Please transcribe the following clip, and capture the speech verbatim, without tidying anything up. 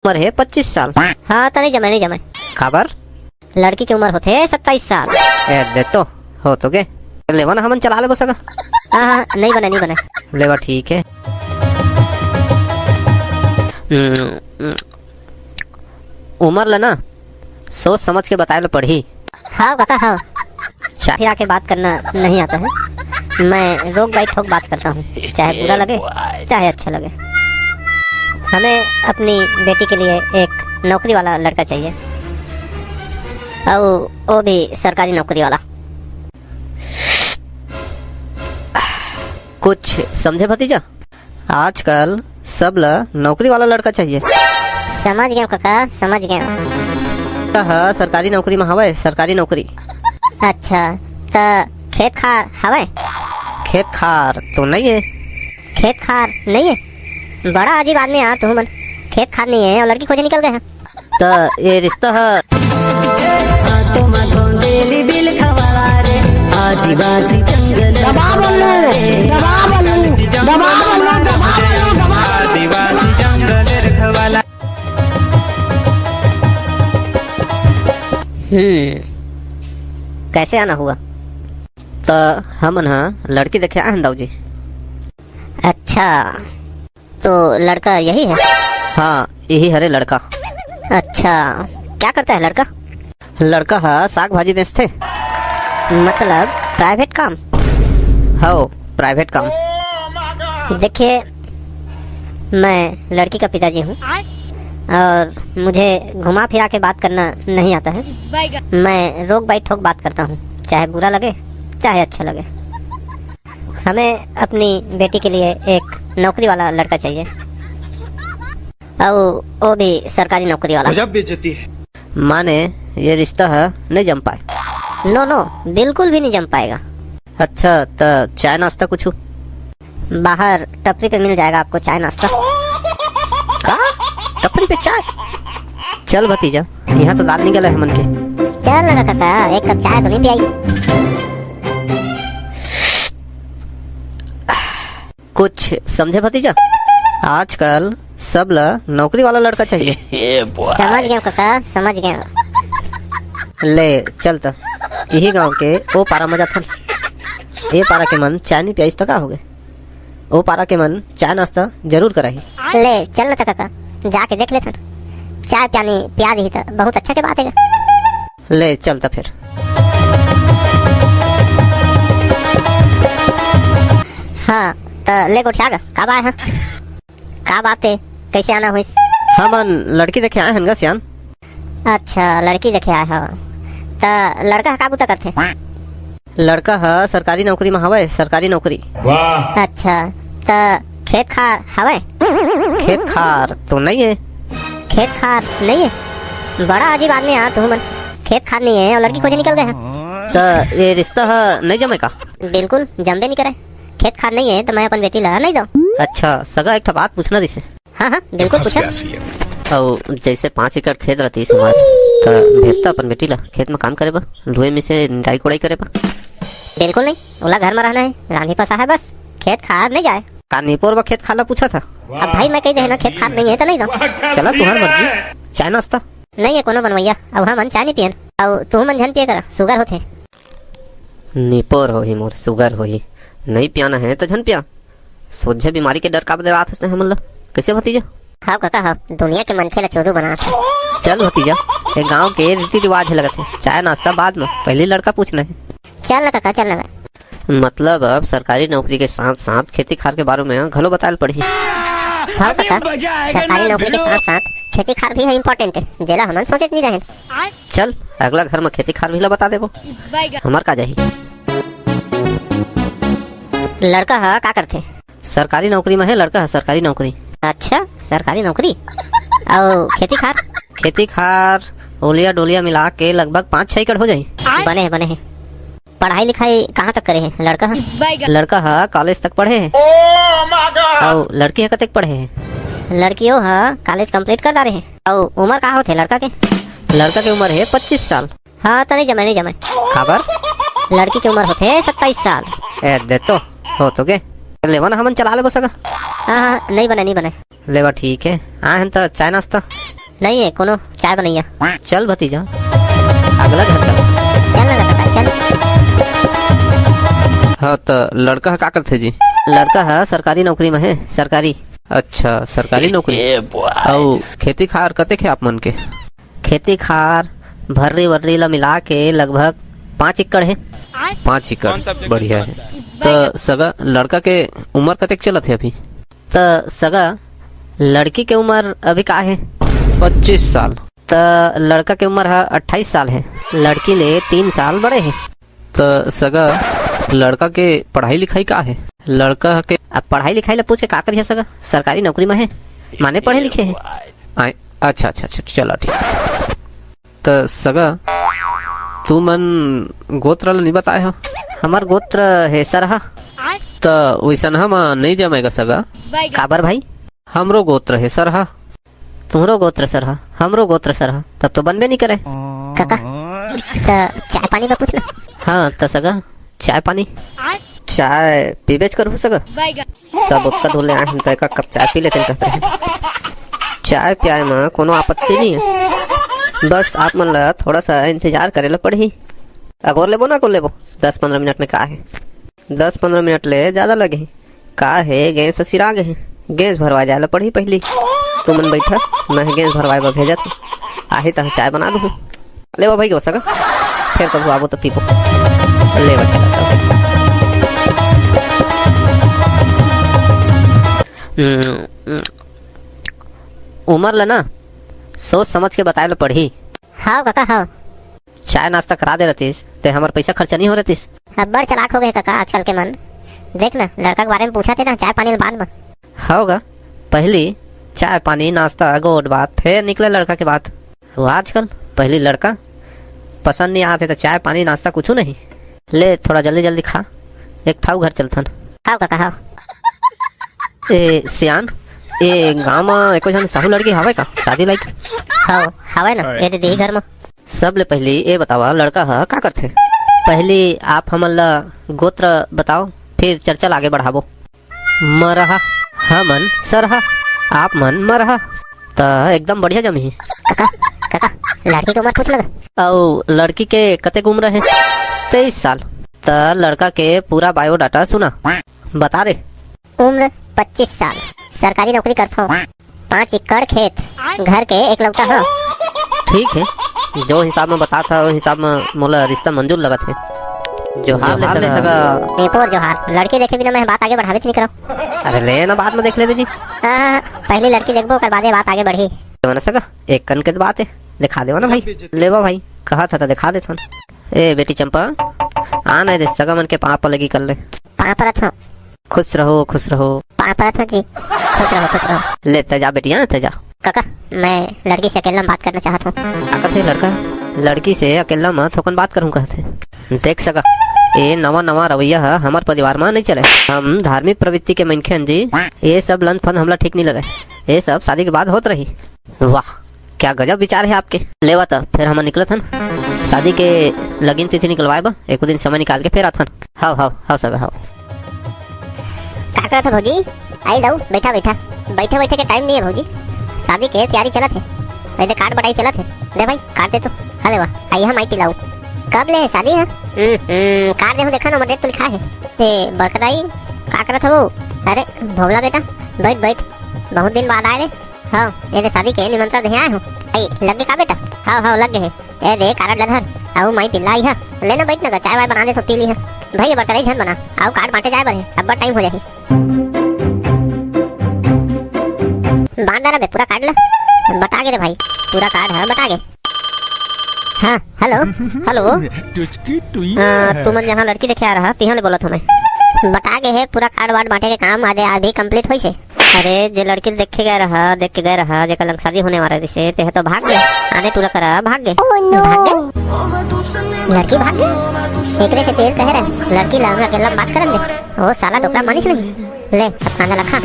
उम्र हे पच्चीस साल। हाँ, त नहीं जमे, नहीं जमे। काबर? लड़की के उम्र होथे सत्ताईस साल। ए, दे तो, हो तो गे। लेवा ना, हमन चला लेबो सगा। हाँ, हाँ, नहीं बने, नहीं बने। लेवा, ठीक है। हम्म, उम्र ला ना सोच समझ के बताए ल पड़ही। हाँ काका, हाँ। चाहे फिरा के बात करना नहीं आता है। मैं रोक बाई ठोक बात करता हूँ, चाहे बुरा लगे, चाहे अच्छा लगे। हमें अपनी बेटी के लिए एक नौकरी वाला लड़का चाहिए, और वो भी सरकारी नौकरी वाला। कुछ समझे भतीजा? आजकल सब ला नौकरी वाला लड़का चाहिए। समझ गए काका, समझ गए। त ह सरकारी नौकरी में हवय, सरकारी नौकरी। अच्छा, त खेत खार हवय? खेत खार तो नहीं है। खेत खार नहीं है? बड़ा अजीब आदमी यार तुहू मन। खेत खार नहीं है और लड़की खोजे निकल गए हैं। त ये रिश्ता ह। आदिवासी जंगल दबा बल्लू, दबा बल्लू, दबा बल्लू, दबा बल्लू, दबा बल्लू। आदिवासी जंगल रखवाला। हम्म, कैसे आना हुआ? त हमन ह लड़की देखे आए हन दाऊ जी। अच्छा, तो लड़का यही है? हाँ, यही हरे लड़का। अच्छा, क्या करता है लड़का? लड़का ह साग भाजी बेचथे। मतलब प्राइवेट काम? हव, प्राइवेट काम। देखिए, मैं लड़की का पिताजी हूँ और मुझे घुमा फिरा के बात करना नहीं आता है। मैं रोक बाई ठोक बात करता हूँ, चाहे बुरा लगे, चाहे अच्छा लगे। हमें अपनी बेटी के लिए एक नौकरी वाला लड़का चाहिए, और वो भी सरकारी नौकरी वाला। गजब बेइज्जती है। माने ये रिश्ता ह नहीं जम पाए? नो, नो, बिल्कुल भी नहीं जम पाएगा। अच्छा, त चाय नाश्ता कुछ? बाहर टपरी पे मिल जाएगा आपको चाय नाश्ता। का? टपरी पे चाय? चल भतीजा, यहाँ तो दाल निकल है हमन के। चल ना काका, एक कप चाय तो नहीं पियाइस। कुछ समझे भतीजा? आजकल सब ला नौकरी वाला लड़का चाहिए। समझ गया काका, समझ गया। ले चल त, यही गांव के ओ पारा में जाथन। ए पारा के मन चाय नहीं पियाइस त का हो गए? ओ पारा के मन चाय नाश्ता जरूर कराही। ले चल न त काका, जाके देख लेथन। चाय पानी पिया दिही त बहुत अच्छा के बात है। ले चल त फिर। हाँ, त ले गोठिया गा, का बाय हा? का बात है, कैसे आना होइस? हमन लड़की देखे आए हन गा सियान। अच्छा, लड़की देखे आए हव। त लड़का ह का बुता करथे? लड़का ह सरकारी नौकरी म हवय, सरकारी नौकरी। वाह। अच्छा, त खेत खार हवय? खेत खार तो नहीं है। खेत खार नहीं है? बड़ा अजीब आदमी यार तुहू मन। खेत खार नहीं है और लड़की खोजे निकल गए हैं। त ये रिश्ता ह नहीं जमे का? बिल्कुल जमबे नहीं करे। खेत खार नहीं है त मैं अपन बेटी ला नहीं दो। अच्छा सगा, एक ठा बात पूछना रिसे। हाँ, हाँ, बिल्कुल पूछा। अउ जैसे पाँच एकड़ खेत रहतीस हमार, त भेजता अपन बेटी ला खेत में काम करे बर, लुए मिसे, निंदाई कोड़ाई करे बर? बिल्कुल नहीं, ओला घर में रहना है, रांधी पसा है बस, खेत खार नहीं जाए। का निपोर बा खेत खार ला पूछा था? अब भाई मैं कही दे ना, खेत खार नहीं है त नहीं दो। चला तुहार मर्जी, चाय नाश्ता? नहीं है कोनो बनवैया, अब हमन चाय नहीं पियन, अउ तुहू मन झन पिए करा, sugar होथे। निपोर होही मोर, sugar होही, नहीं पियाना है त झन पिया। सोझे बीमारी के डर काबर देवात हस हमन ला? कैसे भतीजा? हाव काका, हाव। दुनिया के मनखे ला चोदू बनात हे। चल भतीजा, ए गांव के रीति रिवाज हे लगत हे। चाय नाश्ता बाद में, पहले लड़का पूछना है। चल ना काका, चल ना। मतलब अब सरकारी नौकरी के साथ साथ खेती खार के बारे में घलो बताए ल पड़ही। हाव काका, सरकारी नौकरी के साथ साथ खेती खार भी है important है, जेला हमन सोचे नहीं रहे। चल, अगला घर में खेती खार भी ला बता देबो। हमार का जाही? लड़का ह का करथे? सरकारी नौकरी में है लड़का ह, सरकारी नौकरी। अच्छा, सरकारी नौकरी? अउ खेती खार? खेती खार, ओलिया डोलिया मिला के लगभग पाँच छह एकड़ हो जाही। बने है, बने है। पढ़ाई लिखाई कहाँ तक करे है लड़का ह? लड़का ह college तक पढ़े है। अउ लड़की ह कतेक पढ़े है? लड़कियों ह college complete कर डारे है। अउ उम्र का होथे लड़का के? लड़का के उम्र है पच्चीस साल। हाँ, त नहीं जमे, नहीं जमे। काबर? लड़की के उम्र होथे सत्ताईस साल। ए, दे तो, हो तो गे। लेवा ना, हमन चला लेबो सगा। हाँ, हाँ, नहीं बने, नहीं बने। लेवा, ठीक है, आए हन त चाय नाश्ता? नहीं है कोनो चाय बनैया। चल भतीजा, अगला घर चल। चल ना लड़का, चल। हाँ, त लड़का ह का करथे जी? लड़का ह सरकारी नौकरी में है, सरकारी। अच्छा, सरकारी नौकरी। अउ खेती खार कतेक है आप मन के? खेती खार भर्री वर्री ला मिला के लगभग पाँच एकड़ है। पाँच एकड़, बढ़िया है। त सगा, लड़का के उम्र कतेक चलत है अभी? त सगा, लड़की के उम्र अभी का है? पच्चीस साल। त लड़का के उम्र ह अट्ठाईस साल है, लड़की ले तीन साल बड़े है। त सगा, लड़का के पढ़ाई लिखाई का है? लड़का के अब पढ़ाई लिखाई ला पूछ के का करिया सगा, सरकारी नौकरी में है, माने पढ़े लिखे है। आय, अच्छा, अच्छा, अच्छा, चला ठीक। त सगा, तू मन गोत्र ल नइ बताए हो? हमर गोत्र हे सरहा। त वइसनहा म नइ जमेगा सगा। काबर भाई? हमरो गोत्र हे सरहा। तुहरो गोत्र सरहा, हमरो गोत्र सरहा, तब तो बनबे नइ करे। काका, त चाय पानी बर पूछ ना। हाँ, त सगा, चाय पानी? चाय पीबेच करहू सगा। तब ओतका दूर ले आए हन, त एक कप चाय पी लेतेन कहत रहे। चाय पियाए म कोनो आपत्ति नइ हे, बस आप मन ला थोड़ा सा इंतजार करे ला पड़ही। अगोर लेबो ना, अगोर लेबो, दस पंद्रह मिनट में का हे, दस पंद्रह मिनट ले जादा लगही। का हे, गैस ह सिरा गे हे, गैस भरवा जाए ला पड़ही पहिली। तुमन बइठा, मैं गैस भरवाए बर भेजत हूँ, आही त चाय बना दूँ। लेवा भाई, के बसा का? फेर कभू आबो त पीबो। लेवा, चला, चला। हम्म, उमर ल ना सोच समझ के बताए ल पड़ही। हाव काका, हाव। चाय नाश्ता करा दे रहतीस, ते हमर पइसा खर्चा नइ हो रहतीस। अब्बड़ चलाक हो गे काका आजकल के मन। देख ना, लड़का के बारे में पूछत हे ना, चाय पानी ल बाद म। हाव गा, पहिली चाय पानी, नाश्ता, गोठ बात, फेर निकले लड़का के बात। वो आजकल, पहिली लड़का पसंद नइ आत हे त चाय पानी नाश्ता कुछू नहीं। ले, थोड़ा जल्दी जल्दी खा, एक ठा अउ घर चलथन। हाव काका, हाव। ए सियान, ए गांव म एको झन साहू लड़की हवय का, शादी लायक? हाव, हवय ना, ए दे देही घर म। सबले पहिली ए बतावा, लड़का ह का करथे? पहिली आप हमन ला गोत्र बताओ, फिर चर्चा ला आगे बढ़ाबो। मरहा, हमन सरहा, आप मन मरहा। त एकदम बढ़िया जमही। काका, काका, लड़की के उम्र पूछ ना। अउ लड़की के कतेक उम्र हे? तेईस साल। त लड़का के पूरा बायोडाटा सुना। बता रे। उम्र पच्चीस साल, सरकारी नौकरी करथों, पाँच एकड़ खेत, घर के एकलौता हव। ठीक हे, जो हिसाब म बतात हव, ओ हिसाब म मोला रिश्ता मंजूर लगत हे। जोहार ले सगा। ए पोर जोहार, लड़की देखे बिना मैं बात आगे बढ़ाबेच नइ करव। अरे ले ना, बाद म देख लेबे जी। हाँ, हाँ, हाँ, पहिली लड़की देखबो, ओकर बादे बात आगे बढ़ही। देवा ना सगा, एक कन के त बात हे, देखा देवा ना भाई। लेवा भाई, कहत ह त देखा देथन। ए बेटी चंपा, आ ना दे सगा मन के पाँव पलगी कर ले। पाँव परत हव। खुश रहो, खुश रहो। पाँव परत हव जी, खुश रहो, खुश रहो। ले, तै जा बेटी, हाँ, तै जा। काका, मैं लड़की से अकेला में बात करना चाहत हूँ। का कथे लड़का? लड़की से अकेला में थोकन बात करहूँ कहथे। देख सगा, ए नवा नवा रवैया ह हमर परिवार म नइ चले। हम धार्मिक प्रवृत्ति के मनखे हन जी, ए सब लंद फंद हमला ठीक नइ लगय। ए सब शादी के बाद होत रही। वाह, क्या गजब विचार हे आपके। लेवा त, फेर हमन निकलत हन शादी के लगिन तिथि निकलवाए बर। एको दिन समय निकाल के फेर आथन। हाव, हाव, हाव सगा, हाव। का करत ह भौजी? आई दाऊ, बैठा, बैठा। बैठे, बैठे के टाइम नइ हे भौजी, शादी के तैयारी चलत हे। ए दे कार्ड बटाई चलत हे। दे भाई, कार्ड दे तो। हाँ लेवा, आई हम आई पिलाऊ। कब ले हे शादी ह? हम्म, हम्म, कार्ड देहूँ, देखा ना, ओमा डेट तो लिखा हे। ए बड़का दाई, का करत हवो? अरे भोभला बेटा, बैठ, बैठ, बहुत दिन बाद आए रे। हव, ए दे शादी के निमंत्रण देहे आए हँव। अई, लग गे का बेटा? हव, हव, लग गे हे। ए दे कारड ल धर, अउ माई पिल्ला आई ह। ले ना बइठ ना गा, चाय वाय बना देथँव, पी लीहा। भई, बड़का दाई झन बना, अउ कार्ड बांटे जाए बर हे, अब्बड़ टाइम हो जाही। बांट डारा बे पूरा कार्ड ल। बटा गे रे भाई, पूरा कार्ड ह बटा गे। हाँ, हेलो। हेलो। टुचकी टुई अ, है। तुमन जहाँ लड़की देखे आए रहा, तिहाँ ले बोलत हँव मैं। बटा गे हे, पूरा कार्ड वार्ड बांटे के काम आदे आज ही complete होइस हे। अरे, जे लड़की ल देखे गए रहा, देख के गए रहा, जेकर लंग शादी होने वाला रहिसे, तेह तो भाग गे। आने टूरा करा भाग गे। Oh no! भाग गे? लड़की भाग गे? एकरे से तेल कहे रहे, लड़की ला अकेला बात करन दे। ओ साला डोकरा मानिस नहीं। ले, अब कांदा ला खा।